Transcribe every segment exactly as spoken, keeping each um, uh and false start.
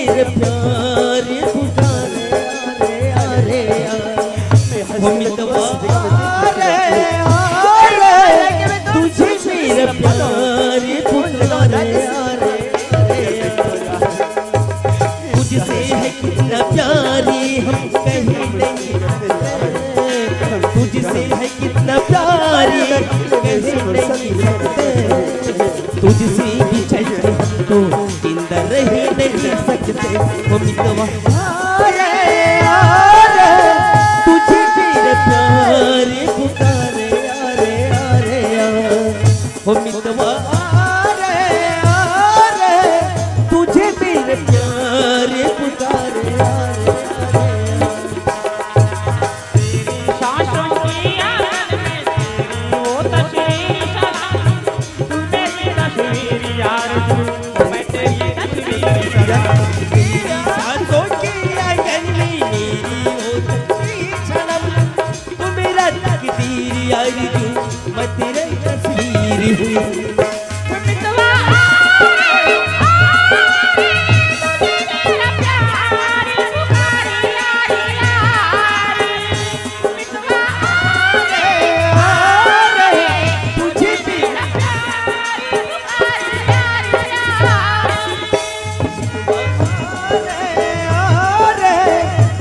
मेरे प्यार पुकारे, अरे, अरे, अरे, ओ मितवा, अरे, अरे, तुझे मेरा प्यार पुकारे, अरे, अरे, अरे। तुझसे है कितना प्यारी हम कहीं नहीं सकते, तुझसे है कितना प्यारी हम कहीं नहीं सकते, तुझसे बिछड़ के हम तो जिंदा रह नहीं सकते। ओ मितवा, अरे, अरे, तुझे मेरे प्यार पुकारे, अरे, अरे, अरे। ओ मितवा, अरे, अरे, तुझे मेरे प्यार पुकारे, अरे, अरे। तेरी सांसों की आंगन में तेरी वो तस्वीर सलाम, तू मेरी तस्वीर यार, तू मैं तेरी तस्वीर सलाम। तेरी सांसों की आंगन में मेरी वो तस्वीर सलाम, तू मेरा तकदीर यार, तू मैं तेरी तस्वीर हूँ।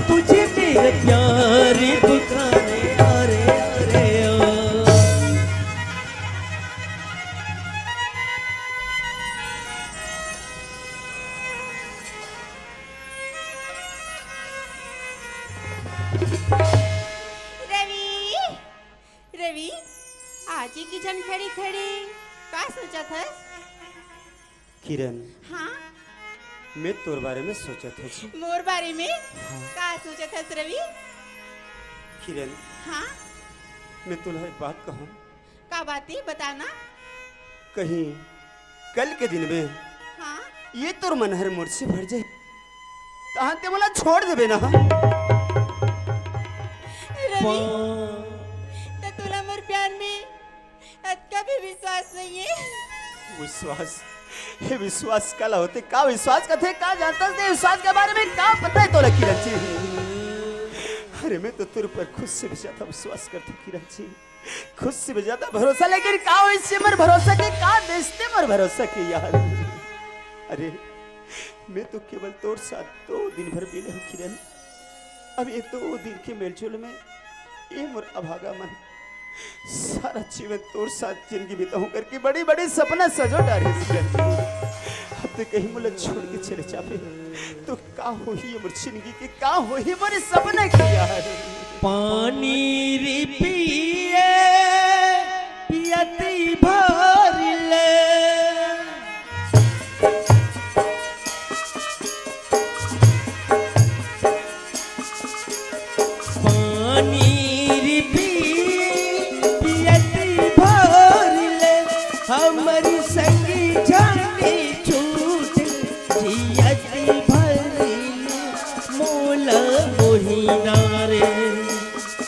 तुझे मेरे प्यार पुकारे, अरे, अरे, ओ। रवि, रवि, आज ये किचन खड़ी खड़ी का सोचत हस? किरण, हाँ? मैं तोर बारे में सोचत हस। मोर बारे में? हाँ। का सोचत हस रवि? किरण, हाँ? मैं तोला एक बात कहूँ। का बात है, बताना। कहीं कल के दिन में हाँ? ये तोर मन हर मोर से भर जाए, तहां ते मोला छोड़ देबे ना। रवि, त तोला मोर प्यार में अतका भी विश्वास नहीं है। विश्वास? ये विश्वास काला होथे? का विश्वास कथे? का जानथस ते विश्वास के बारे में? का पता है तोला, किरण जी? अरे, मैं तो तोर पर खुद से भी ज्यादा विश्वास करथों, किरण जी। खुद से भी ज्यादा भरोसा, लेकिन का होइस ये मोर भरोसा के? का देस ते मोर भरोसा के यार? अरे, मैं तो केवल तोर साथ दो दिन भर मिले हूँ, किरण। अब ये दो दिन के मेलजोल में ये मोर अभागा मन सारा जीवन तोर साथ जिंदगी बिताहूं करके बड़ी बड़ी सपना सजो डारे हस। अब ते कहीं मोला छोड़ के चले जाबे तो का होही ये मोर जिंदगी के, का होही मोर सपना के यार? पानी री पिए पियती भर ले, पानी री पी पियती भर ले, हमर संगी जानी छूट जियती भर ले। मोला मोहिना रे,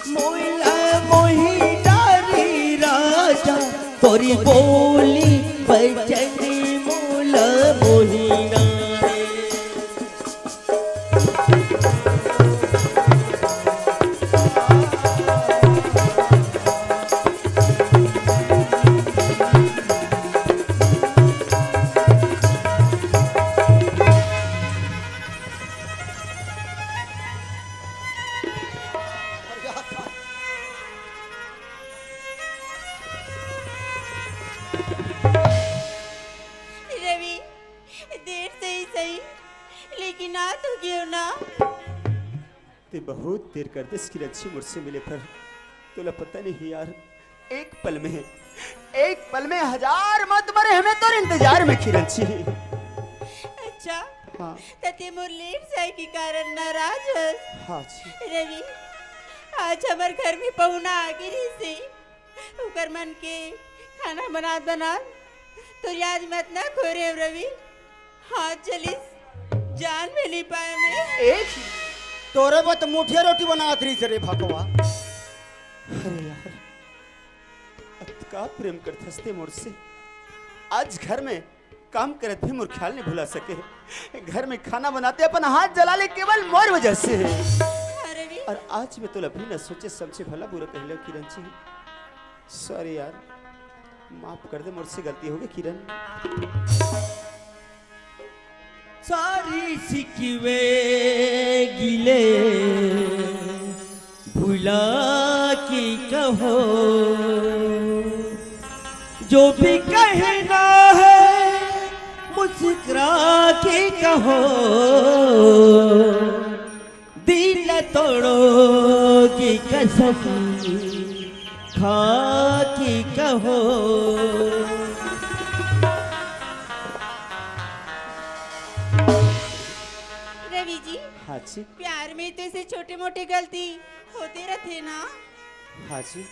मोला मोहिना रे राजा, तोरी बोली बचन मोला मोहिना रे। रवि, देर से ही सही, लेकिन आ तो गयो ना। ते बहुत देर कर देस किरण जी मोर से मिले पर। तोला पता नहीं यार, एक पल में, एक पल में हजार मौत मरे हमें तोर इंतजार में, किरण जी। अच्छा, हाँ। त ते मोर लेट जाए के कारण नाराज हस? हाँ जी। रवि, आज हमर घर में पहुना आ गे रहिसे। ओकर मन के खाना बनात बनात तोर याद में अतना खोरे हंव रवि। हाथ जलिस, जान में नहीं पाए मैं। ए, तोरे बर तो मुठिया रोटी बनात रहिस रे भकवा। अरे यार, अतका प्रेम करथस ते मोर से। आज घर में काम करत भी मोर ख्याल नहीं भुला सके। घर में खाना बनाते अपन हाथ जला ले केवल मोर वजह से। अरे रे। और आज मैं तोला बिना सोचे समझे भला बुरा कह ले किरण जी। सॉरी यार, माफ कर दे, मोर से गलती हो गई किरण। सारी सिकवे गिले भुला के कहो, जो भी कहना है मुस्कुरा के कहो, दिल तोड़ोगी कसम खा के कहो। रवि जी, हाँ जी। प्यार में तो ऐसे छोटे मोटे गलती होते रहते ना। हाँ जी,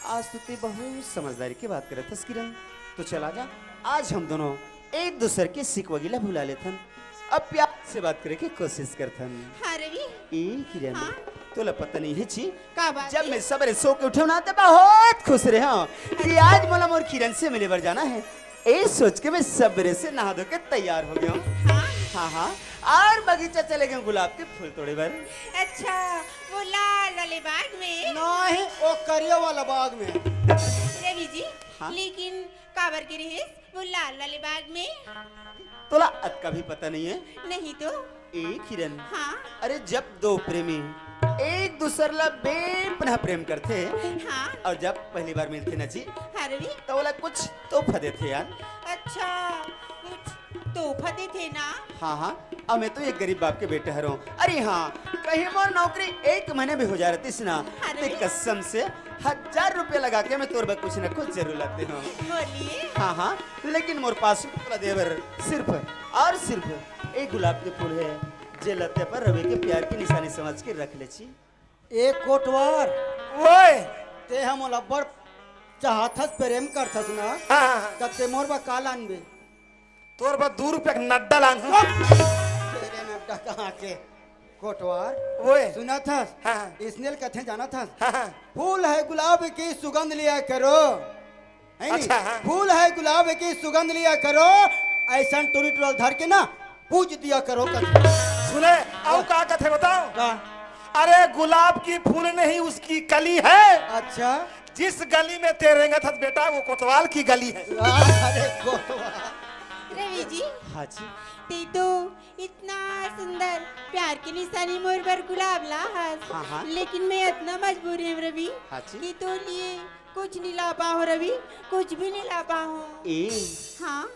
आज तो ते बहुत समझदारी की बात करत हस किरण। तो चला जा, आज हम दोनों एक दूसर के सिकवा गिला भुला लेथन, अब प्यार से बात करे के कोशिश करथन। हाँ रवि। ए किरण, हाँ? तोला पता नहीं है जी, का बात जब है? मैं सबेरे सो के उठे ना तो बहुत खुश रहे हूँ कि आज मोला मोर किरण से मिले बर जाना है। ए सोच के मैं सबेरे से नहा धो के तैयार हो गया हूँ। हाँ? हाँ हाँ, और बगीचा चले गए गुलाब के फूल तोड़े बर। अच्छा, वो लाल वाले बाग में? नहीं, वो करिया वाला बाग में। रवि जी, हाँ? लेकिन काबर के रहे वो लाल वाले बाग में? तोला अतका भी पता नहीं है? नहीं तो। ए किरण, हाँ? अरे जब दो प्रेमी एक दूसर ला बेपनाह प्रेम करथे, हाँ? और जब पहली बार मिलथे ना जी, हाँ रवि? तो ओला कुछ तोहफा देथे यार। अच्छा, कुछ तोहफा देथे ना? हाँ हाँ, अब मैं तो एक गरीब बाप के बेटा हरों। अरे हाँ, कहीं मोर नौकरी एक महीने भी हो जा रहतीस ना, अरे? ते कसम से हजार रुपया लगा के मैं तोर बर कुछ ना कुछ जरूर लाते हूँ। बोलिए। हाँ हाँ, लेकिन मोर पास तोला देबर सिर्फ और सिर्फ एक गुलाब के फूल है, जे लते पर रवि के प्यार की निशानी समझ के रख ले छी। ए कोटवार, ओए! ते ह मोला बड़ चाहथस, प्रेम करथस ना, हाँ, हाँ, हाँ। तब ते मोर बर का लानबे? तोर बर दू रुपया के नड्डा लान हूँ। तेरे नड्डा कहाँ के? कोटवार, ओए। सुनत हस? हाँ, हाँ। इसनेल कथे जानत हस? हाँ, हाँ। फूल है गुलाब की सुगंध लिया करो। है नी? अच्छा, हाँ। फूल है गुलाब की सुगंध लिया करो, ऐसन टोरी टोरा धर के ना पूज दिया करो कभी। सुने, अउ का कथे बताओ? का? अरे गुलाब की फूल नहीं उसकी कली है। अच्छा। जिस गली में ते रेंगत हस बेटा वो कोतवाल की गली है। अरे कोतवाल। रवि जी। हाँ जी। ते तो इतना सुंदर प्यार की निशानी मोर बर गुलाब ला हस। हाँ, हाँ। लेकिन मैं इतना मजबूर हूँ रवि हाँ जी। कि तो लिए कुछ नहीं ला पाऊँ रवि, कुछ भी नहीं ला पाऊँ। ए। हाँ।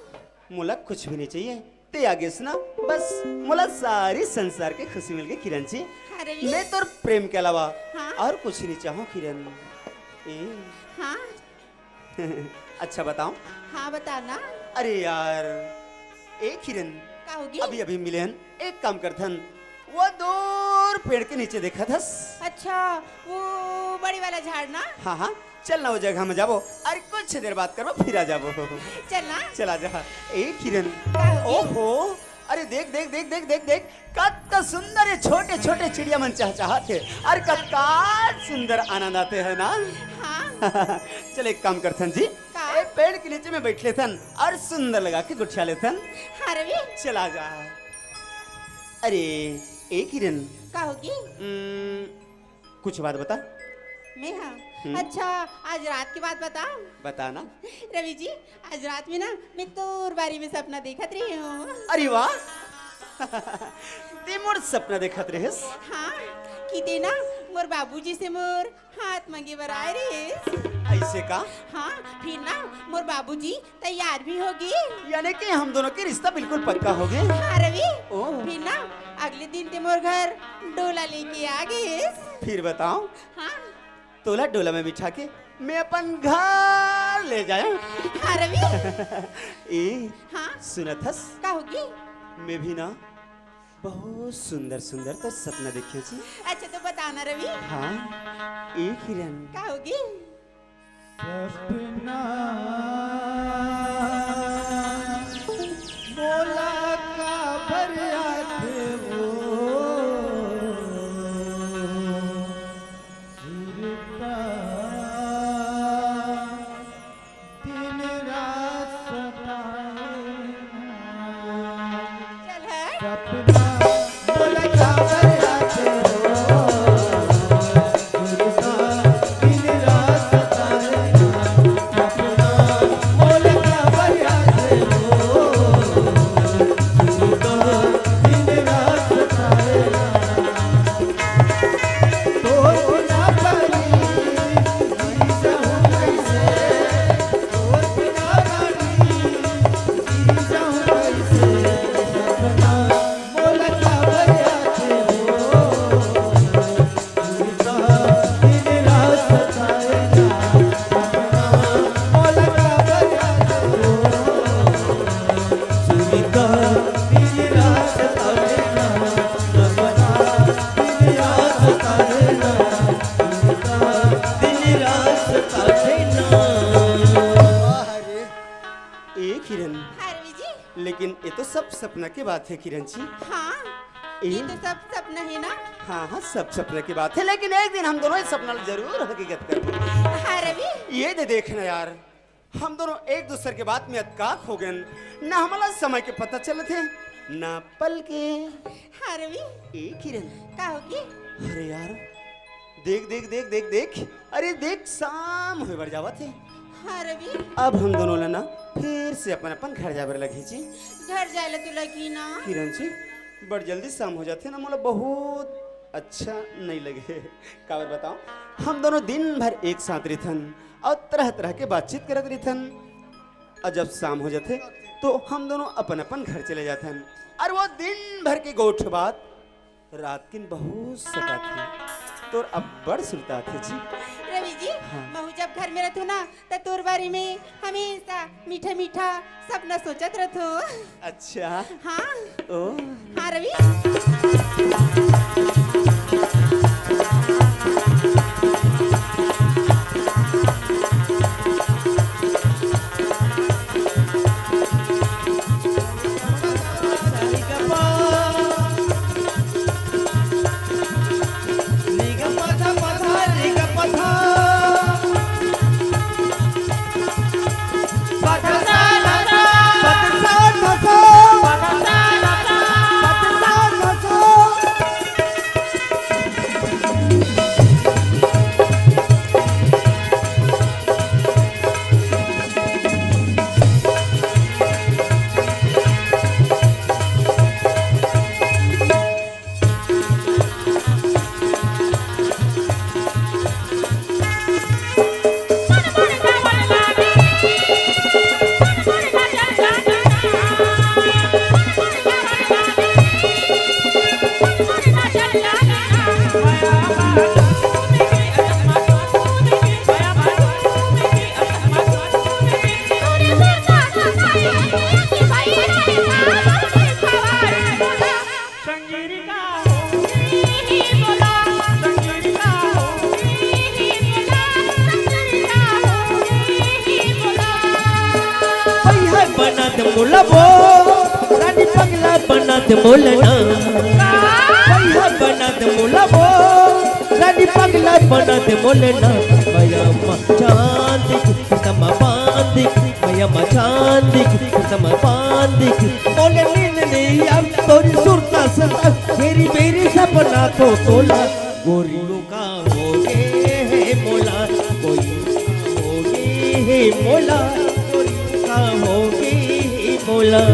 मोला कुछ भी नहीं चाहिए, ते आ गेस ना, बस मोला सारी संसार के खुशी मिल गई किरण जी। हाँ रवि। मैं तोर प्रेम के अलावा हाँ। और कुछ नहीं चाहूँ किरण। ए। हाँ। अच्छा बताओ। हाँ बता ना। अरे यार, ए किरण, का होगी? अभी अभी मिले हन, एक काम करथन, वो दूर पेड़ के नीचे देखत हस। अच्छा, वो बड़े वाला झाड़ ना? हाँ हाँ, चल ना वो जगह में जाबो, अरे कुछ देर बात करबो फिर आ जाबो। चल ना। चला जा। ए किरण, का होगी? ओहो, अरे देख देख देख देख देख देख, कतका सुंदर ये छोटे छोटे चिड़िया मन चहचहात हे, अरे कतका सुंदर आनंद आते है ना। हाँ। चल एक काम करथन जी, का? ए पेड़ के नीचे में बैठ लेथन और सुंदर लगा के गुठिया लेथन। हाँ रवि। चला जा। अरे ए किरण। का होगी? उम, कुछ बात बता। मैं हाँ? हम्म। अच्छा, आज रात की बात बताऊं? बता ना। रवि जी, आज रात में ना मैं तोर बारे में सपना देखत रही हूँ। अरे वाह, ते मोर सपना देखत रहेस? हाँ, कि ते ना मोर बाबूजी से मोर हाथ मांगे बर आए रहेस। ऐसे का? हाँ, फिर ना मोर बाबूजी तैयार भी होगे। यानी कि हम दोनों के रिश्ता बिल्कुल पक्का होगे। हाँ रवि। ओह। फिर ना अगले दिन ते मोर घर डोला लेके आ गेस। फिर बताओ। हाँ। तोला डोला में बिठा के मैं अपन घर ले जाया। हाँ रवि। ए, हाँ। सुनत हस? का होगी? मैं भी ना बहुत सुंदर सुंदर तो सपना देखे छी। अच्छा तो बता ना रवि। हाँ। ए किरण। का होगी? सपना मोला काबर आथे वो सुरता दिन रात सताए। वाह रे। ए किरण, हाँ रवि जी। लेकिन ये तो सब सपना के बात है किरण जी। हाँ, ए? ये तो सब सपना है ना। हाँ हाँ, सब सपना की बात है, लेकिन एक दिन हम दोनों ये सपना जरूर हकीकत कर। हाँ रवि। ये दे देखना यार, हम दोनों एक दूसरे के बात में अतकाक हो गए, ना हमला समय के पता चलत है, ना पल के। हाँ रवि। ए किरण। का होगी? अरे यार, देख देख देख देख देख, अरे देख, शाम होए बर जावत है। हाँ रवि। अब हम दोनों ला ना फिर से अपन अपन घर जाए बर लगही जी। घर जाए ला तो लगही ना। किरण जी, बड़ जल्दी शाम हो जाथे ना, मोला बहुत अच्छा नहीं लगे। काबर बताओ, हम दोनों दिन भर एक साथ रहिथन और तरह तरह के बातचीत करत रहिथन, और जब शाम हो जाथे तो हम दोनों अपन अपन घर चले जाथन, और वो दिन भर के गोठ बात रात किन बहुत सताथे, तोर अब्बड़ सुरताथे जी। रवि जी, हाँ। महू जब घर में रहथो ना, त तोर बारे में हमेशा मीठा मीठा सपना सोचत रहथो। अच्छा। हाँ। ओ। हाँ रवि। भैया बना दे मोला वो, रानी पगला बना दे मोला ना। भैया बना दे मोला वो, रानी पगला बना दे मोला ना। मया मा चांद की कसम बांध, मया मा चांद की कसम बांध, मोले नींद नहीं आवे तोरी सुरता सता, मेरी मेरी सपना तो तोला। गोरियों का होगे हे मोला, गोरियों का होगे हे मोला, गोरियों का होगे हे मोला।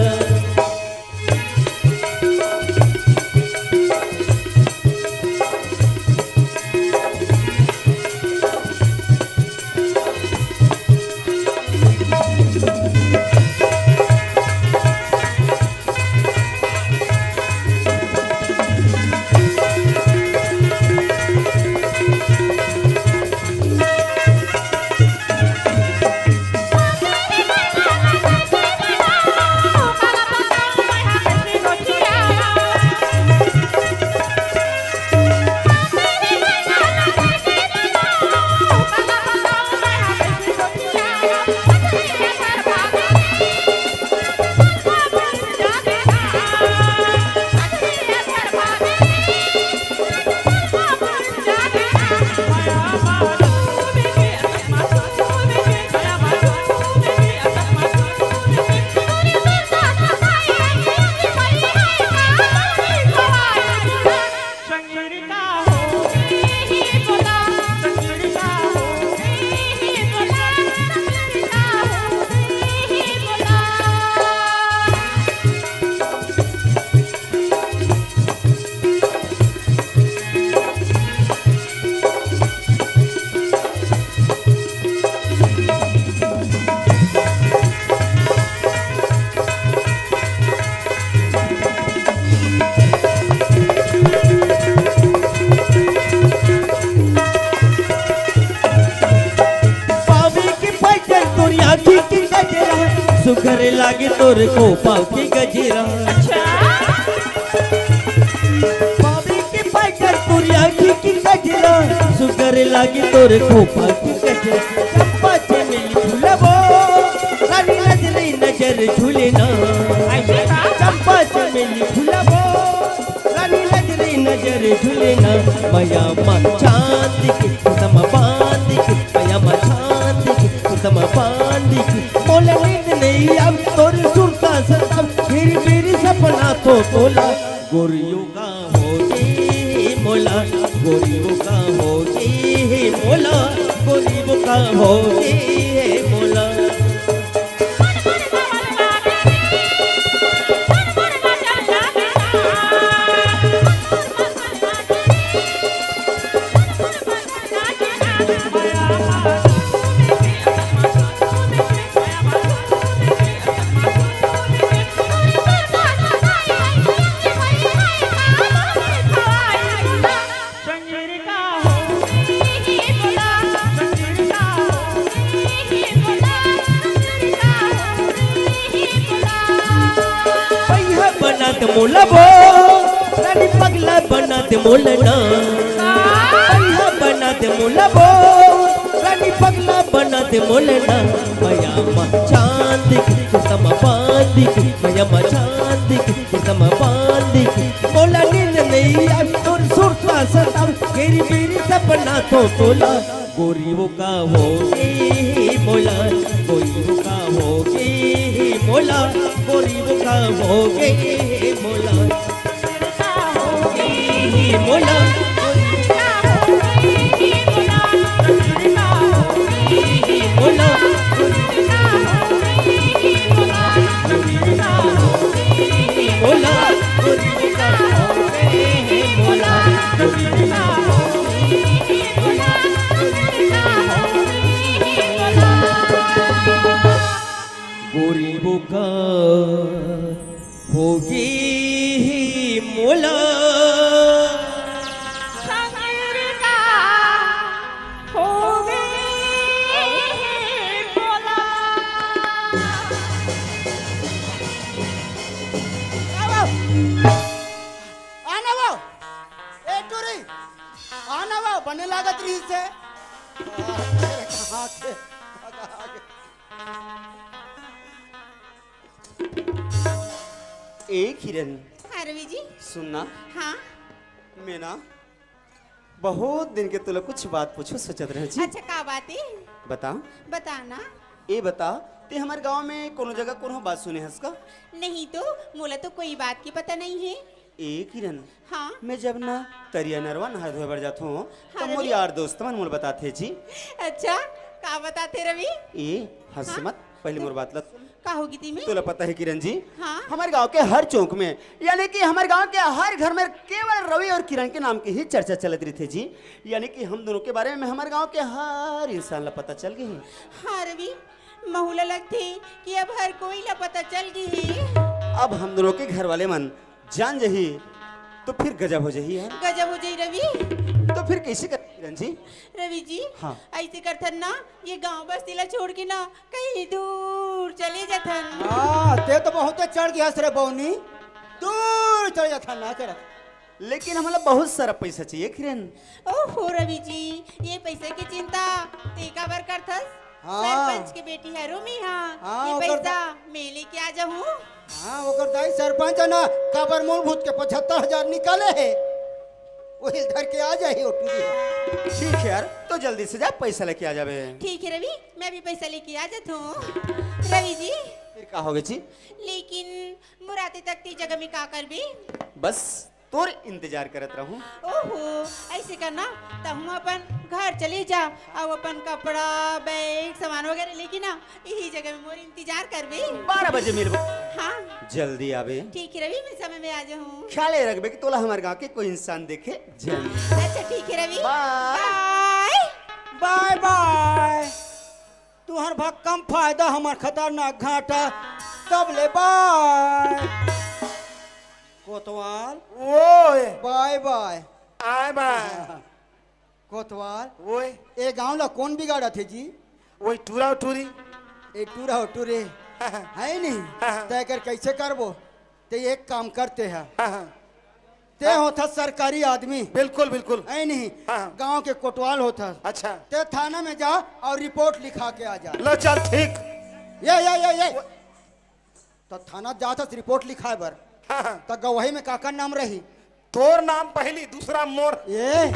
करे लागे तोर खोपा के गजरा। अच्छा। बाबी के पाइकर तोर आँखी के गजरा। सुगर लागे तोर खोपा के गजरा। चंपा चमेली फुलबो, रानी नजरे नजर झूले ना। चंपा चमेली फुलबो, रानी नजरे नजर झूले ना। मया मा चांद के कसम बांध के, मया मा चांद के कसम बांध के। मोला नींद नइ आवे तोर सुरता सतावे, मेरी मेरी सपना तो तोला। गोरियो का होगे मोला, गोरियो का होगे मोला, गोरियो का होगे मोला। पहिया बनत मोला बो, रानी पगला बनत मोला ना। पहिया बनत मोला बो, रानी पगला बनत मोला ना। मया मा चांद के कसम बांध के, मया मा चांद के कसम बांध के। मोला नींद नइ आवे तोर सुरता सतावे, घेरी बेरी सपना तो तोला। गोरी वो का होगे मोला, गोरी वो का होगे मोला, गोरी वो का होगे मोला। मोला, मोला, मोला, मोला। गोरी वो का होगे मोला। आना वो, ए टूरी, आना वो, बने लागत रही से। कहाँ के? ए किरण, हाँ रवि जी। सुनना। हाँ। मैं ना बहुत दिन के तोला कुछ बात पूछो सोचत रहे जी। अच्छा, का बात है? बता। बता ना। ए बता, ते हमर गांव में कोनो जगह कोनो बात सुने हस का? नहीं तो, मोला तो कोई बात की पता नहीं है। ए किरण, हाँ। मैं जब ना तरिया नरवा नहर धोए बर जाथों, हाँ, तो मोर रवि। यार दोस्त मन मोला बताथे जी। अच्छा, का बताथे रवि? ए, हंस हाँ? मत, पहले मोर बात ला सुन। का होगे तेमे? तोला पता है किरण जी, हाँ? हमर गांव के हर चौक में, यानी कि हमर गांव के हर घर में केवल रवि और किरण के नाम के ही चर्चा चलत रहिथे जी। यानी कि हम दोनों के बारे में हमर गांव के हर इंसान ला पता चल गे हे। हाँ रवि, महू ला लगथे कि अब हर कोई ला पता चल गे हे। अब हम दोनों के घर वाले मन जान जही तो फिर गजब हो जही यार। गजब हो जही रवि। तो फिर कैसे कर किरण जी? रवि जी, हाँ। ऐसे करथन ना, ये गांव बस्ती ला छोड़ के ना कहीं दूर चले जाथन। हाँ, ते तो बहुते चढ़ गे हस रे बौनी, दूर चले जाथन ना चढ़त। लेकिन हमला बहुत सारा पैसा चाहिए किरण। ओहो रवि जी, ये पैसा की चिंता ते काबर करथस? हाँ। सरपंच के बेटी हरू मैं हा। हाँ, ये ओकर पैसा मैं लेके आ जाहूँ। हाँ, ओकर दाई सरपंच हे ना, काबर मूलभूत के पचहत्तर हजार निकाले हे, वही धर के आ जाही ओ टूरी। ठीक है यार, तो जल्दी से जा, पैसा लेके आ जाबे। ठीक है रवि, मैं भी पैसा लेके आ जात हूँ। रवि जी। फिर का होगे जी? लेकिन मोर आते तक ते जगह में का करबे? बस तोर इंतजार करत रहूं। ओहो, ऐसे करना, तहूं अपन घर चले जा, अउ अपन कपड़ा, बैग, सामान वगैरह लेके ना, यही जगह में मोर इंतजार करबे। बारह बजे मिलबो। हाँ। जल्दी आबे। ठीक है रवि, मैं समय में आ जाहूँ। ख्याल रखबे कि तोला हमर गांव के कोई इंसान देखे जन। अच्छा, ठीक है रवि। बाय। बाय। बाय बाय। तुहर भक्कम फायदा, हमर खतरनाक घाटा। तब ले बाय। कोतवाल। ओए। बाय बाय। आय बाय। कोतवाल। ओए। ए गांव ला कोन बिगाड़त हे जी? ओए टूरा टूरी। ए टूरा टूरी। हाँ, हाँ। है नहीं? हाँ, हाँ। तैं कर कैसे करबो? ते एक काम करते हैं। हाँ, हाँ। ते हाँ। होता सरकारी आदमी। बिल्कुल, बिल्कुल। है नहीं? हाँ, हाँ। गांव के कोटवाल होता। अच्छा। ते थाना में जा और रिपोर्ट लिखा के आ जा। लो चल, ठीक। ये, ये, ये, ये। वो तो थाना जाथस रिपोर्ट लिखाए बर, हाँ, हाँ। त गवाही में काकर नाम रही? तोर नाम पहली, दूसरा मोर। ए,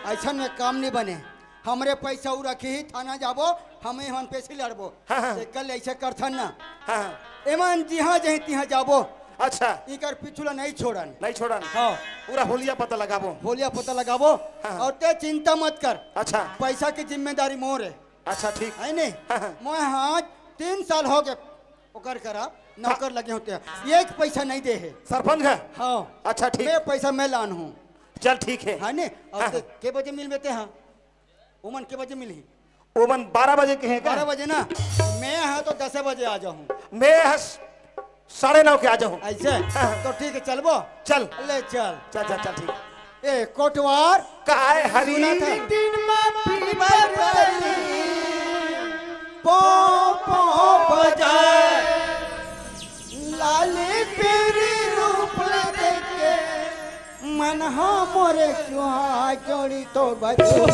ऐसन में काम नहीं बने। हमरे पैसा उ रखी, थाना जाबो, हम ही हमन पैसे लड़बो। हाँ, हाँ। ते कल ऐसे करथन ना। हाँ, हाँ। एमन जिहाँ जहीं तिहाँ जाबो। अच्छा। इकर पीछू ला नहीं छोड़न। नहीं छोड़न। हाँ। पूरा होलिया पता लगाबो। होलिया पता लगाबो। हाँ, हाँ। और ते चिंता मत कर। अच्छा। पैसा की जिम्मेदारी मोर है। अच्छा, ठीक। है नहीं? हाँ, हाँ। मैं आज तीन साल हो गए ओकर करा नौकर लगे होते हैं, एक पैसा नहीं दे है। सरपंच है? हाँ। अच्छा, ठीक। मैं पैसा मैं लान हूँ। चल, ठीक है। है नहीं? और हाँ, ते हाँ। के बजे मिल बेते हैं? उमन के बजे मिलही? उमन बारह बजे के हैं का? बारह बजे ना, मैं है तो दस बजे आ जाऊँ। मैं है साढ़े नौ के आ जाऊँ। ऐसे? हाँ। तो ठीक है, चलबो? चल। ले चल। चल, चल, चल, ठीक। ए, कोटवार। काय हरी? सुना था? दिन में पीपर तली, पो, पो बजाए। लाली पीरी रूप देखे, मन हा मोरे चुहा जोड़ी तो बचू।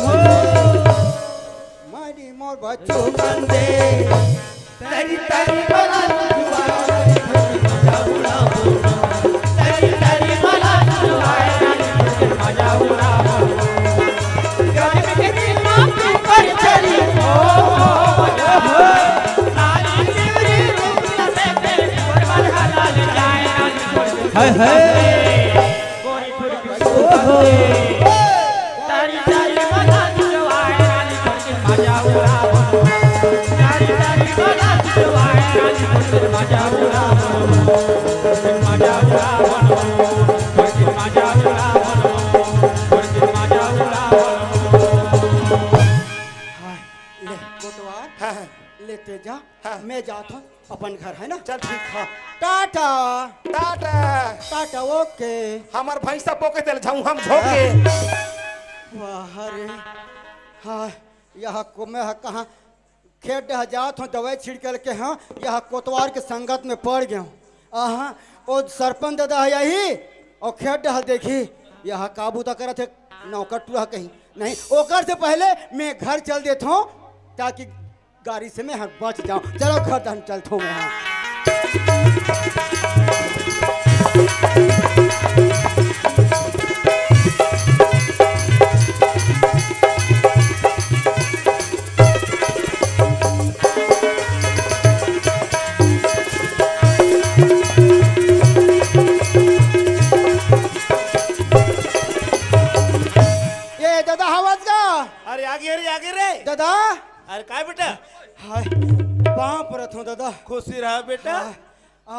मारी मोर बचू बंदे। तरी तरी मला तुझे तरी तरी मला तुझे मजा उड़ा। हाय हाय। ले, कोटवार, हाँ, हाँ। ले तेजा, हाँ। मैं जात हूँ अपन घर, है ना? चल, ठीक। हाँ। टाटा। टाटा। टाटा, ओके। हमर भैंसा पोके तेल झाऊ हम झोंक के। हाँ। वाह रे। हाँ, यह को मैं ह कहाँ खेत डह जात हूँ, दवाई छिड़के के, हाँ, यह कोतवार के संगत में पड़ गया हूँ। आहा, ओ सरपंच दादा है यही, और खेत डह देखी, यह का बूता करत है, नौकर टूरा कहीं। नहीं, ओकर से पहले मैं घर चल देत हूँ, ताकि गाड़ी से मैं हर बच जाऊँ। चलो घर दहन चलत हूँ मैं, हाँ। ए दादा, हवस का? अरे आगे रे, आगे रे। दादा। अरे काय बेटा? हाय, पाँव परत हूँ दादा। खुशी रहा बेटा। हाँ,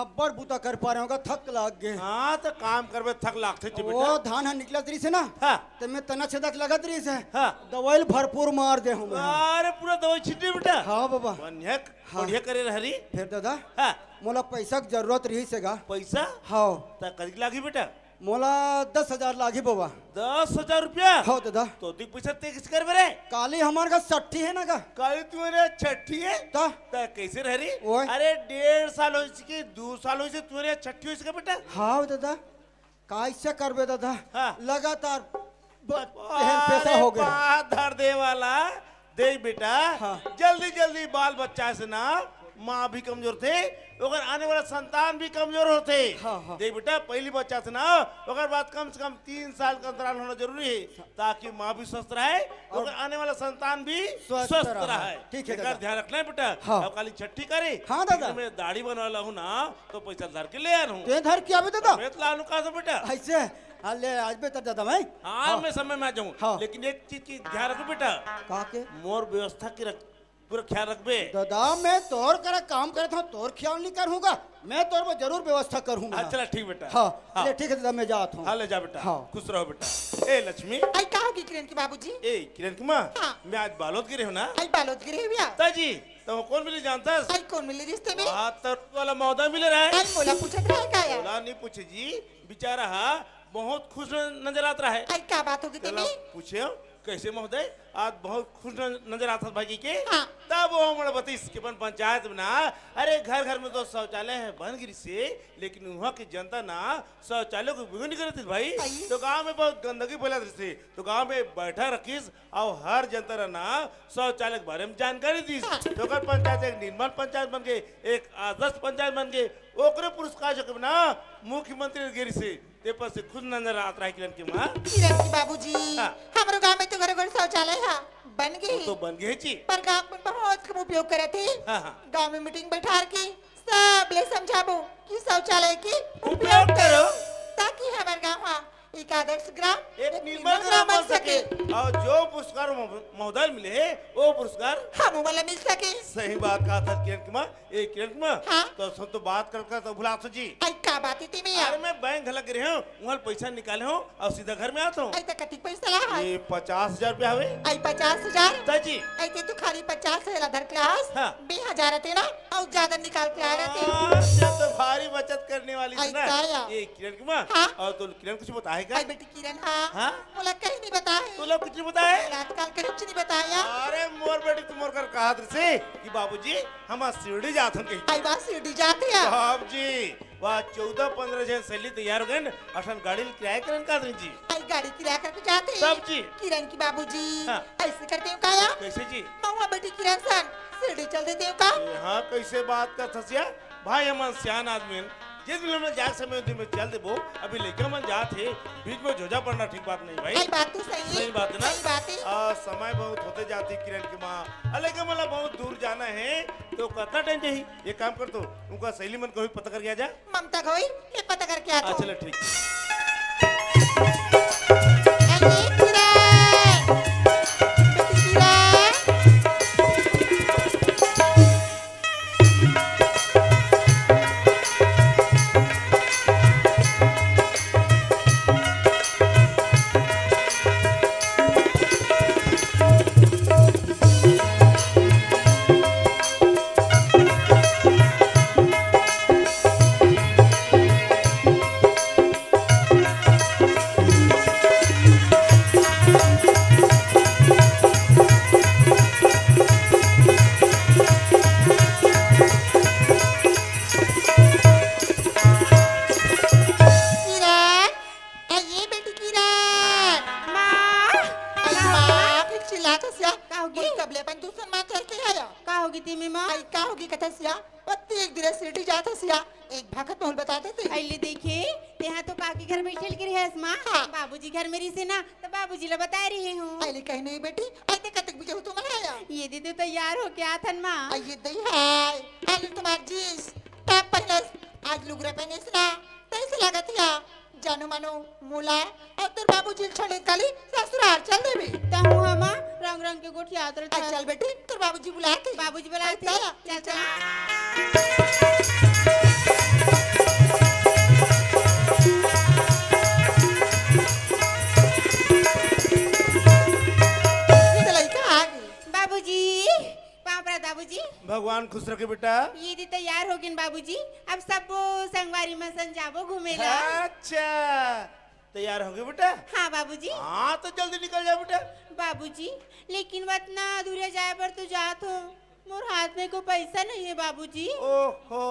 अब्बड़ बूता कर पा रहे होगा, थक लाग गे। हाँ, तो काम करबे थक लागथे जी वो बेटा। धान ह निकलत रहिस हे ना, हाँ। ते में तना छेदक लगत रहिस हे। हाँ। दवाई भरपूर मार दे हूँ मैं। अरे पूरा दवाई छिटे बेटा। हाँ बाबा। बढ़िया, हाँ। बढ़िया करे रहरी। फिर दादा, हाँ। मोला पैसा के जरूरत रहिस हे गा। पैसा? हाँ। त कतिक लागही बेटा? मोला दस हजार लागही बाबा। दस हजार रुपया? हाँ दादा। तो अधिक पैसा ते किस करबे रे? काली हमार का छट्ठी है ना का? काली तुम्हारे छट्ठी है? त? त कैसे रहरी? ओए। अरे डेढ़ साल होइस के, दू साल होइस तुम्हारे छट्ठी होइस का बेटा? हाँ दादा। कैसे करबे दादा? हाँ। लगातार ब-, अरे एहन पैसा हो गए। बात धर दे वाला। देख बेटा, हाँ। जल्दी जल्दी बाल बच्चा से ना माँ भी कमजोर थे, ओकर आने वाला संतान भी कमजोर होथे। हाँ, हाँ। देख बेटा, पहली बच्चा से ना, ओकर बाद कम से कम तीन साल का अंतराल होना जरूरी है, ताकि माँ भी स्वस्थ रहे, और ओकर आने वाला संतान भी स्वस्थ स्वस्थ रहे। रहे। ठीक है एकर दादा। ध्यान रखना है बेटा। हाँ। अब काली छट्ठी करे, हाँ दादा। लेकिन मैं दाढ़ी बनवा लाहूँ ना, तो पैसा धर के ले आ रहूँ। ते धर के आवे दादा? मैं तो लानू कहाँ से बेटा? ऐसे? हाँ, ले आज बेटा दादा भाई। हाँ, हाँ। मैं समय में आ जाऊँ। हाँ। लेकिन एक चीज की ध्यान रखो बेटा। का के? मोर व्यवस्था की रख, पूरा ख्याल रखबे। दादा, मैं तोर करा काम करत हूँ, तोर ख्याल नहीं करूँगा। मैं तोर में जरूर व्यवस्था करूँगा। हाँ, चला ठीक बेटा। हाँ, हाँ। ले ठीक है दादा, मैं जात हूँ। हाँ, ले जा बेटा। हाँ। खुश रहो बेटा। ए लक्ष्मी। आई का होगी किरण के बाबूजी? ए किरण की माँ, हाँ। मैं आज बालोद गे रहेंव ना। आई बालोद गे रहेंव भैया। ताजी, तो कौन मिले जानता है? आई कौन मिले रिश्ते में? हाँ, तो वाला मौदा मिले रहे। आई मोला पूछत रहे का यार? मोला नहीं पूछे जी, बेचारा हा बहुत खुश नजर आत रहे। आई का बात होगी तेला तेमे? पूछे, कइसे महोदय, आज बहुत खुश न-, नजर आथस भाई के? हाँ। तब वो हमला बतिस कि अपन पंचायत में ना, अरे, घर घर में तो शौचालय हे बन गिस हे, लेकिन उहाँ के जनता ना शौचालय के उपयोग नइ करत रहिस भाई। अई। तो गांव में बहुत गंदगी फैलत रहिस हे, तो गांव में बैठक रखिस अउ हर जनता ला ना शौचालय के बारे में जानकारी दिस। हाँ। तो ओकर पंचायत एक निर्मल पंचायत बन गे, एक आदर्श पंचायत बन गे, ओकरे पुरस्कार जो कि ना मुख्यमंत्री ला गे रहिस हे। ते पर से खुश नजर आत रहे किरण के माँ। किरण के बाबूजी, हाँ। हमरो गांव में तो घरो घर शौचालय हे, बन गे। वो तो बन गे जी। पर गांव में बहुत कम उपयोग करत हे। हाँ, हाँ। गांव में मीटिंग बैठार के सबले समझाबो कि शौचालय के उपयोग उपयोग करो। करो, ताकि हमर गांव हा एक आदर्श ग्राम, एक एक निर्मल निर्मल ग्राम ग्राम बन बन सके। सके। अउ जो पुरस्कार महो-, महोदय मिले हे, वो पुरस्कार हमू मन ला मिल सके। सही बात कहत हस किरण के माँ। ए, किरण के माँ, हाँ? तो सब तो बात कर कर तो भुलात हस जी। अई, का बात हे तेमे? अरे, मैं बैंक घला गे रहेंव, उहाँ ले पैसा निकाले हंव अउ सीधा घर में आत हंव। अई, त कतिक पैसा ला हे? ए, पचास हजार रुपया हवे। अई, पचास हजार? त जी। अई, ते तो खाली पचास हजार ला धर के आस। हाँ। बीस हजार आते ना, अउ जादा निकाल के आए रहते। हाँ, ते तो भारी बचत करने वाली थी अई, ना। का या? ए, किरण के माँ, हाँ? अउ तो किरण कुछ बताए का? अई, बेटी किरण, हाँ? हाँ? मोला कहीं नइ बताए। तोला कुछ नइ बताए? आजकल कहीं कुछ नइ बताए। अरे, मोर बेटी तो मोर कर कहत रहिस हे कि बाबूजी, हम आज शिरडी जात हन कहीं। अई, बा शिरडी जात हे? बाबूजी, वहाँ चौदह पंद्रह झन सहेली तैयार हो गे, असन गाड़ी ल किराया करन का जी। अई, गाड़ी किराया करके जात हे? तब जी। किरण के बाबूजी, हाँ। अइसे करते हो का या? कइसे जी? महुआ बेटी किरण सन शिरडी चल देते हो का? ए, हाँ, कइसे बात करत हस या? भाई, हमन सियान आदमी हन, जेन दिन हमन जाए समय दिन में चल देबो। अभी लइका मन जात हे, बीच में झोझा पड़ना ठीक बात नहीं भाई। अई, बात तो सही हे। सही बात हे ना? सही बात हे। आ, समय बहुत होते जात हे किरण के माँ। आ, लइका मन ला बहुत दूर जाना हे, तो कतना टाइम जाही? एक काम कर तो, उनका सहेली मन कहीं पता करके आ जा। ममता घोई, मैं पता करके आत हंव। चलो, ठीक। अरे, किरण! बेटी किरण! किरण, अई ये बेटी किरण। माँ। अई माँ। माँ, फिर चिल्लात हस या। का होगे? मोर कब ले अपन दूसर माँ चल के आया। का होगे तेमे माँ? अई का होगे कथस या? अत्ती एक दिन शिरडी जात हस या, एक भाखत मोला बता देते। अई ले देखे, तेहा तो काकी घर बइठे के रहेस माँ। हाँ। बाबूजी घर में रहिसे ना, त बाबूजी ला बताए रहे हंव। अई ले कहीं नहीं बेटी, अई ते कतेक बजे हो तुम आया? ये दे तो तैयार होके आथन माँ। अई ये दई हाय, आलू तुम्हार जींस, टॉप पहनस, आज लुगरा पहनस ना, तइसे लागत हे या। जानू मानू मोला अउ तोर बाबूजी ल छोड़े काली ससुराल चल देबे। तहूँ हमा रंग रंग के गोठियात रहिथस। चल बेटी, तोर बाबूजी बुलाथे। बाबूजी बुलाथे। चल, चल, चल। ये तो लइका आ गे। बाबूजी, पाँव परत बाबूजी। भगवान खुश रखे बेटा। ये दे तैयार हो गेन बाबूजी, अब सबो संगवारी मन संग जाबो घूमे ला। अच्छा, तैयार हो गे बेटा? हाँ बाबूजी। हाँ, तो जल्दी निकल जा बेटा। बाबूजी, लेकिन वतना दूरिया जाए बर तो जात हो, मोर हाथ में को पैसा नहीं है बाबूजी। ओहो,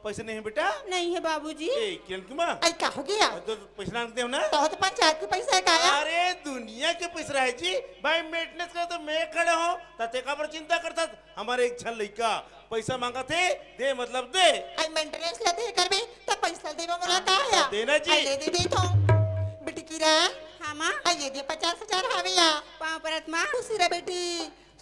पैसा नहीं है बेटा? नहीं है बाबूजी। ए, किरण की माँ। अई का हो गया? अरे तो पैसा ना दे ना। तो, तो पंचायत के पैसा हे का या? अरे दुनिया के पैसा हे जी, भाई मेंटेनेंस करे तो मैं खड़ा हूँ, त ते काबर चिंता करथस? हमर एक झन लइका पैसा मांगत हे, दे मतलब दे। अई मेंटेनेंस ला दे करबे, त पैसा देबे मोला का या? दे ना जी। अई ले दे, दे तो। बेटी किरण। हाँ माँ। अई ये दे पचास हजार हवे या। पाँव परत माँ। खुशी रह बेटी।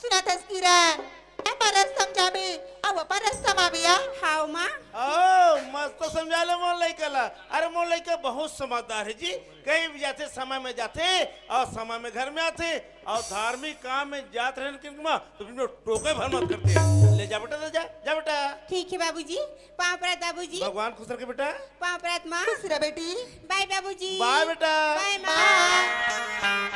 सुनत हस किरण, हमर रस्ता म जाबे, अउ अपन रस्ता म आबे या। हाव माँ। ओ, मस्त समझा ले मोर लइका ला। अरे मोर लइका बहुत समझदार हे जी। कहीं भी जाथे समय में जाथे अउ समय में घर में आथे। अउ धार्मिक काम में जात रहे न किरण की माँ, तो बीच में टोके भर मत करते। ले जा बेटा, ले जा, जा बेटा। ठीक है बाबूजी, पाँव परत बाबूजी। भगवान खुश रखे बेटा। पाँव परत माँ। खुश रह बेटी। बाय बाबूजी। बाय बेटा। बाय माँ। बाय।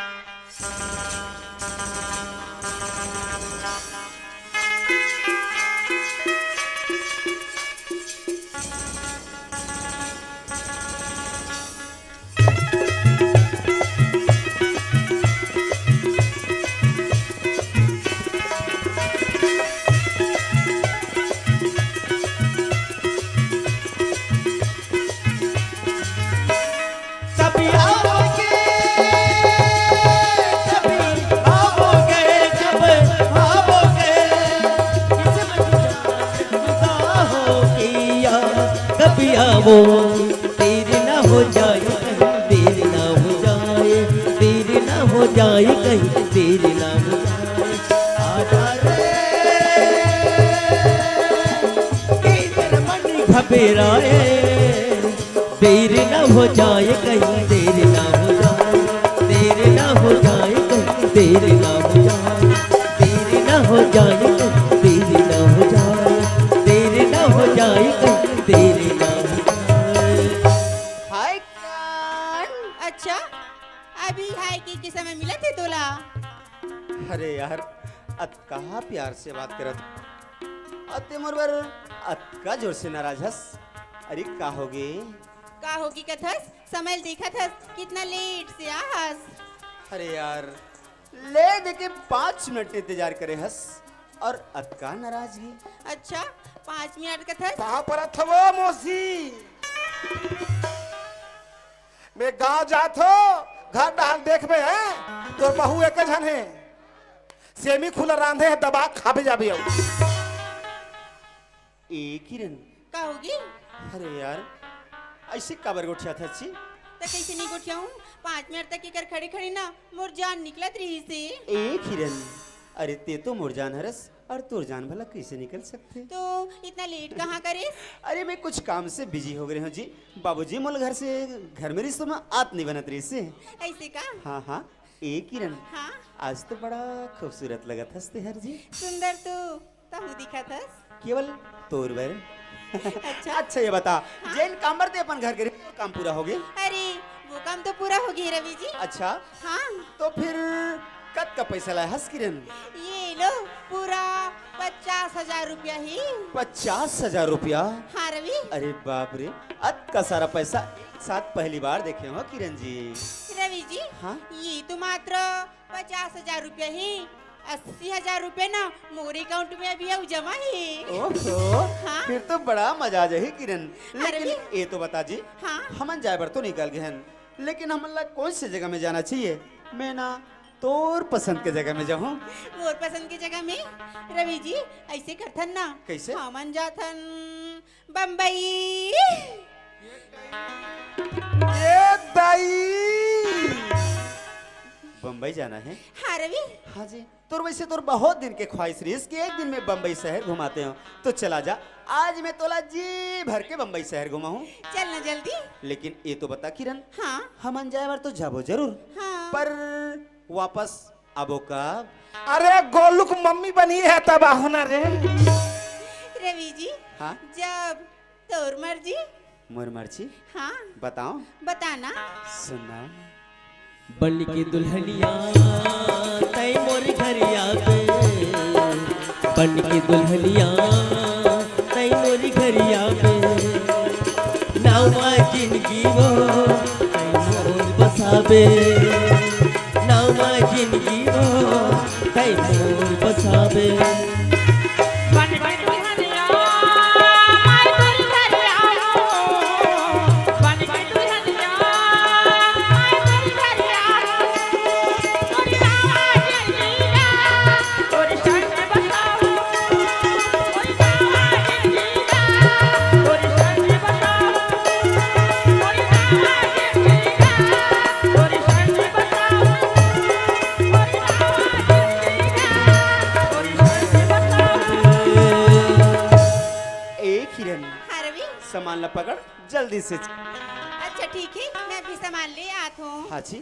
देर ना हो जाए कहीं, देर ना हो जाए, देर ना हो जाए कहीं, देर ना हो जाए। आजा रे, ए मेरे मन घबराए। देर ना हो जाए कहीं, देर ना हो जाए, देर ना हो जाए कहीं, देर ना हो जाए, देर ना हो जाए कहीं, देर ना हो जाए, देर ना हो जाए कहीं, देर ना हो जाए। हाय कान। अच्छा, अभी हाय के, के समय मिलत हे तोला? अरे यार, अतका प्यार से बात करत, अते मोर बर अतका जोर से नाराज हस। अरे का होगे? का होगे कथस? समय ल देखत हस, कितना लेट से आहस। अरे यार, ले दे के पाँच मिनट इंतजार करे हस और अतका नाराजगी। अच्छा, पाँच मिनट कथस? कहाँ पर अथवो मौसी? मैं गांव जात हो, घर डाल देखबे हैं, तोर बहू एक झन है, सेमी खुला रांधे है, दबा खाबे जाबे अउ। ए किरण। का होगे? अरे यार, ऐसे काबर गोठियाथस जी? त कैसे नहीं गोठियाहूँ? पाँच मिनट तक एकर खड़े खड़े ना मोर जान निकलत रहिस हे। ए किरण, अरे ते तो मोर जान हरस, और तोर जान भला कैसे निकल सकथे? तो इतना लेट कहाँ करेस? अरे मैं कुछ काम से बिजी हो गे रहेंव जी। बाबूजी मोला घर से, घर में रिश्तों में आत नहीं बनत रहिस हे। ऐसे का? हाँ हाँ। ए किरण, हाँ? आज तो बड़ा खूबसूरत लगत हस ते हर जी। सुंदर तू तहूँ दिखत हस। केवल तोर बर। अच्छा। अच्छा ये बता, हाँ? जेन काम बर ते अपन घर गे रहे, वो काम पूरा होगे? अरे, वो काम तो पूरा होगे रवि जी। अच्छा। हाँ। तो फिर कतका पैसा लाए हस किरण? ये लो, पूरा पचास हजार रुपया ही। पचास हजार रुपया? हाँ रवि। अरे बाप रे, अतका सारा पैसा एक साथ पहली बार देखे हों किरण जी। रवि जी, हाँ? ये तो मात्र पचास हजार रुपया ही, अस्सी हजार रुपया ना मोर अकाउंट में अभी अउ जमा ही। ओहो, हाँ। फिर तो बड़ा मजा आ जाही किरण। हाँ, लेकिन रवि। ये तो बता जी, हाँ। हमन जाए बर तो निकल गे हन, लेकिन हमन ला कौन से जगह में जाना चाहिए? मैं ना तोर पसंद के जगह में जाहूँ। मोर पसंद के जगह में? रवि जी, ऐसे करथन ना। कैसे? हमन जाथन बम्बई। ए दाई! बम्बई जाना है? हाँ रवि। हाँ जी, तोर वैसे तोर बहुत दिन के ख्वाहिश रहिस कि एक दिन में बम्बई शहर घुमाते हों, तो चला जा, आज मैं तोला जी भर के बम्बई शहर घुमाहूँ। चल ना जल्दी। लेकिन ये तो बता किरण, हाँ। हमन जाए बर तो जाबो जरूर, हाँ। पर वापस आबो कब? अरे गोलू के मम्मी बनी है तब आहो ना रे। रवि जी, हाँ? जब तोर मर्जी। मोर मर्जी? हाँ। बताओ। बताना। सुना। बन के दुल्हनिया तै मोर घर आबे, बन के दुल्हनिया तै मोर घर आबे, नावा जिंदगी वो तै मोर बसाबे, नावा जिंदगी वो तै मोर बसाबे। ए किरण, हाँ रवि। सामान ला पकड़, जल्दी से। अच्छा ठीक है, मैं अभी सामान ले आत हूँ। हाँ जी।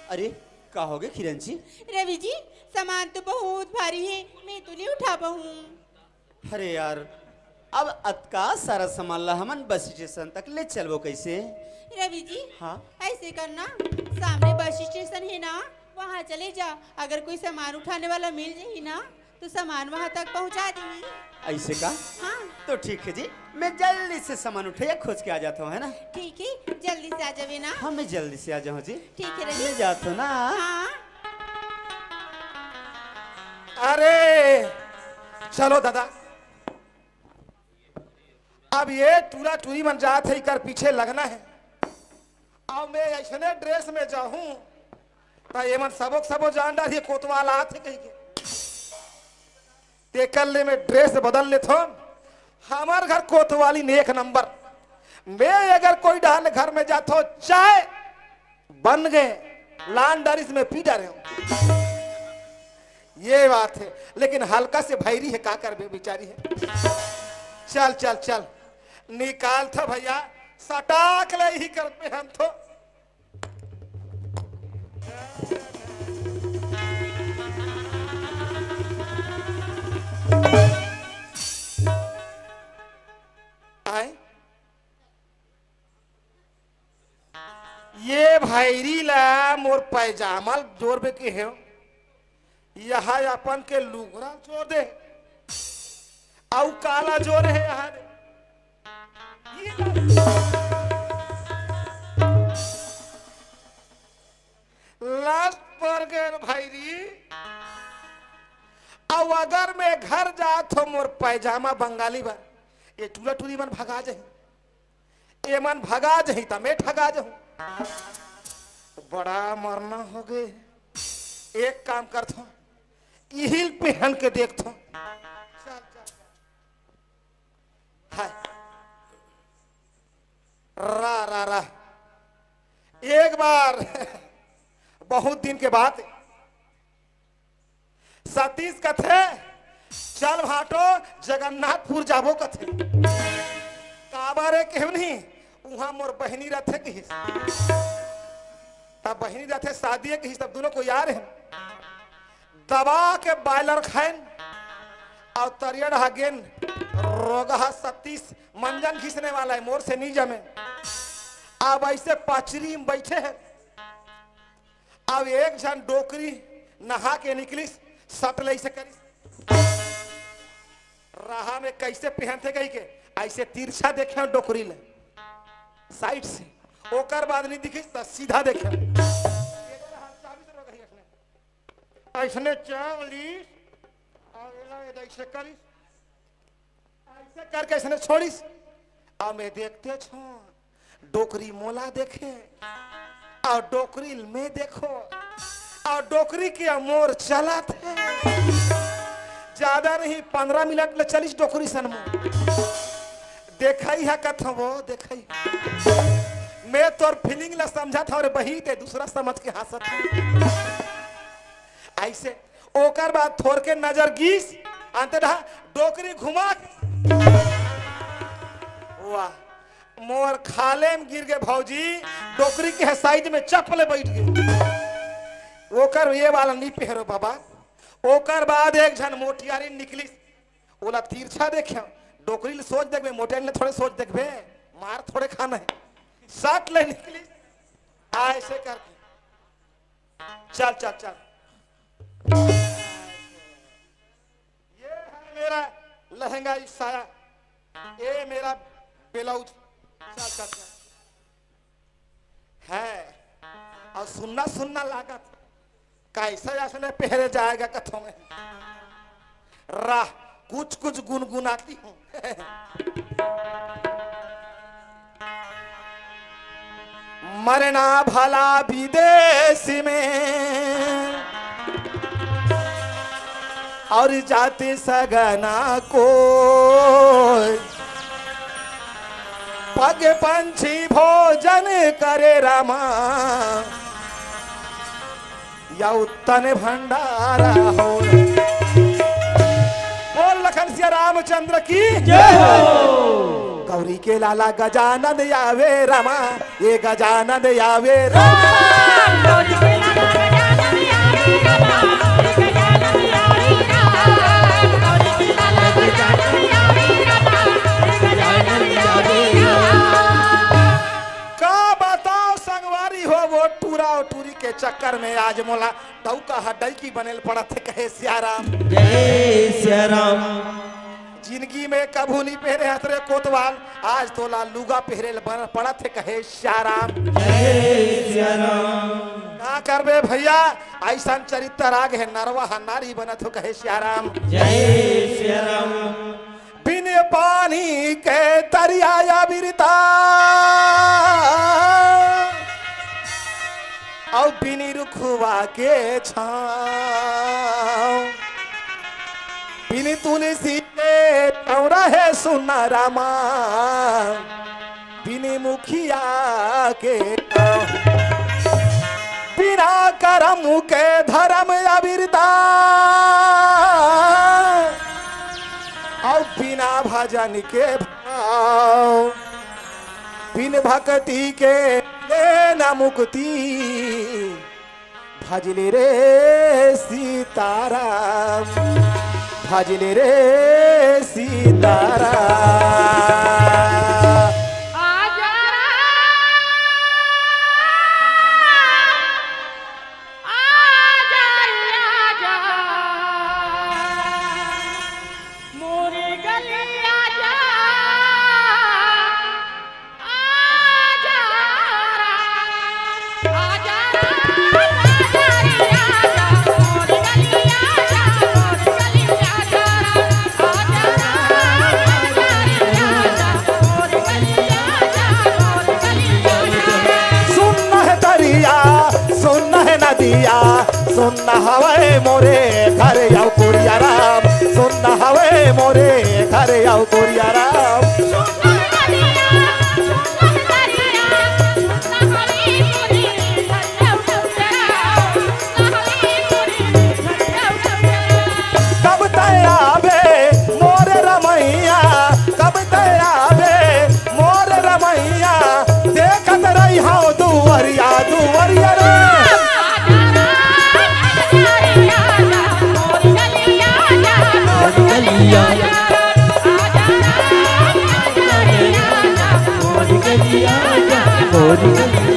अरे का होगे किरण जी? रवि जी, सामान तो बहुत भारी है, मैं तो नहीं उठा पाऊँ। अरे यार, अब अतका सारा सामान ला हमन बस स्टेशन तक ले चलबो कैसे? रवि जी, हाँ? ऐसे करना, सामने बस स्टेशन है ना, वहाँ चले जा। अगर कोई सामान उठाने वाला मिल जाही ना, तो सामान वहाँ तक पहुँचा देही। ऐसे का? हाँ। तो ठीक है जी, मैं जल्दी से सामान उठाया खोज के आ जाता हूँ, है ना? ठीक है, जल्दी से आ जावे ना। हाँ, मैं जल्दी से आ जाऊँ जी। ठीक है रवि। मैं जाता हूँ ना। हाँ। अरे चलो दादा, अब ये टूरा टूरी मन जात है, इकर पीछे लगना है। अब मैं ऐसने ड्रेस में जाहूं, त एमन सबो के सबो जान डारही, कोतवाल आत है कहिके। तेकर ले मैं ड्रेस बदल लेथों, हमर घर कोतवाली ने एक नंबर। मैं अगर कोई डहर घर में जाथों, चाय बन गे, लान डारिस में पी डारेंव। ये बात हे, लेकिन हल्का से भैरी हे, का करबे, बिचारी हे। चल, चल, चल, निकालथों भैया, सटाक ले ही करबे हम तो। आय? ये भैरी ला मोर पैजामा ल जोरबे के हे, यहाँ अपन के लुगरा ल जोर दे, अउ काला जोर हे यहाँ दे। ये लास्ट पर गए भैरी। अउ अगर मैं घर जात हों मोर पैजामा बंगाली बर, ये टूरा टूरी मन भगा जाही, ये मन भगा जाही त मैं ठगा जाहूं। बड़ा मरना हो गए। एक काम करथों, इही ल पहन के देखथों। चल, चल, चल। हाय। रा, रा, रा। एक बार बहुत दिन के बाद सतीश कथे, "चल भाटो, जगन्नाथपुर जाबो," कथे। "काबर रे?" केहेंव नहीं, "उहाँ मोर बहिनी रथे," किहिस। तब बहिनी रथे, शादी हे किहिस, तब दूनों कोई आ रहे। दबा के बॉयलर खाएन अउ तरिया डहा गेन। रोगहा सतीश मंजन घिसने वाला हे, मोर से नहीं जमे। अब ऐसे पचरी में बैठे हे। अब एक झन डोकरी नहा के निकलिस, सट ले ऐसे करिस। राह में कैसे पहनथे कहि के, ऐसे तिरछा देखे डोकरी ले, साइड से। ओकर बाद नहीं दिखिस त सीधा देखे। ऐसने चाव लीस, अउ एला ऐसे करिस, ऐसे करके ऐसने छोड़िस। अब मैं देखते छो, डोकरी मोला देखे, अउ डोकरी ल मैं देखों, अउ डोकरी के मोर चलत हे। ज्यादा नहीं, पंद्रह मिनट ले चलिस डोकरी सन मोर। देखई हा कथों वो, देखई। मैं तोर फीलिंग ला समझत हंव रे बही, ते दूसरा समझ के हंसत हे। ऐसे ओकर बाद थोरके नजर गीस, अंते डहा डोकरी घुमा के, वाह, मोर खाले में गिर गे भौजी, डोकरी के साइड में चप ले बैठ गे। ओकर ये वाला नहीं पहरो बाबा। ओकर बाद एक झन मोटियारी निकलिस, ओला तिरछा देखे, डोकरी ले सोझ देखबे, मोटियारी ले थोड़े सोझ देखबे, मार थोड़े खाना हे। सट ले निकलिस, ऐसे करके। चल, चल, चल। ये है मेरा लहंगा, ये साया, ये मेरा ब्लाउज। चल, चल, चल। है, अउ सुन्ना सुन्ना लागत, कैसे ऐसने पहरे जाएगा कथों में। राह कुछ कुछ गुनगुनाती हूँ। मरना भला विदेश में अउ जाति सगना को, पग पंछी भोजन करे रामा, या उत्तन भंडारा हो। बोल लखन सिया रामचंद्र की जय हो। गौरी के लाला गजानन आवे रामा, ये गजानन आवे रामा। का बताओ संगवारी हो, वो टूरा अउ टूरी के चक्कर में आज मोला डौका ह डौकी बने ल पड़त हे, कहे सियाराम। जय सियाराम। जिंदगी में कभू नहीं पहरे हस रे कोतवाल, आज तोला लुगा पहरे ल बन पड़त हे, कहे सियाराम। जय सियाराम। का करबे भैया, ऐसन चरित्र आगे हे, नरवा ह नारी बनत हो, कहे सियाराम। जय सियाराम। बिन पानी के तरिया या बिरता, अउ बिन रुखवा के छाँव, बिन तुलसी के चौरा हे सुन रामा, बिन मुखिया के, बिना करम के धरम अबिरता, अउ बिना भजन के भाव, बिन भक्ति के ले न मुक्ति। भजले रे सीताराम, भजले रे सीताराम। आजा, आजा, आजा, मोरे गली आजा। सुन न हे दरिया, सुन न हे नदिया, सुन न हवय मोरे घर अउ कुरिया राम, सुन न हवय मोरे घर अउ कुरिया राम। कब तै आबे मोरे रमैया, कब तै आबे मोरे रमैया, देखत रहिहौं दुवरिया, दुवरिया रे। मोरी गलिया, मोरी गलिया, मोरी गलिया।